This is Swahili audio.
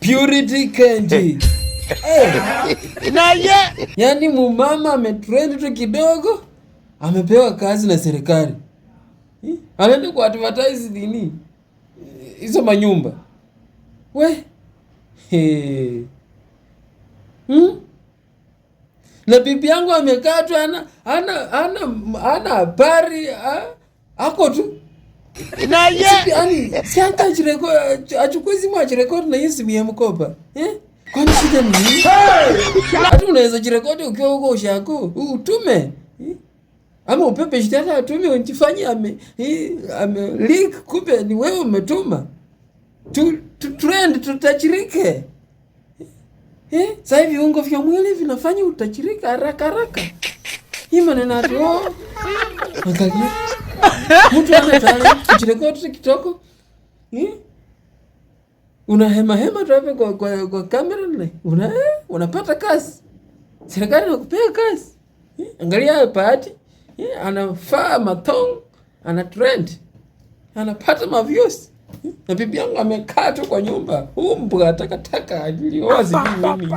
Purity Kenji. Eh. Yaani mumama ametrend tu kidogo, amepewa kazi na serikali. Eh? Anaenda ku advertise nini? Hizo manyumba. We. Hey. Hmm? Na bibi yangu amekaa tu ana habari, ako tu. Yaani si hata achukue simu ajirekodi na hiyo simu ya mkopa. Eh? Kwani shida ni nini? Hata unaweza jirekodi ukiwa huko ushago, utume. Eh? Ama upepe shida atume ujifanye ame leak, kumbe ni wewe umetuma. Tu trend tutajirike. Eh? Sasa hivi viungo vya mwili vinafanya utajirika haraka haraka. Hii maneno ati oh. Angalia. Mtu ana talent, kujirekodi kitoko. Eh? Una hema hema tu hapo kwa kamera na unapata kazi. Serikali inakupea kazi. Eh? Angalia Bahati. Eh? Anafaa matong, ana trend. Anapata ma views. Eh? Na bibi yangu amekaa tu kwa nyumba. Umbwa takataka alioa sijui nini.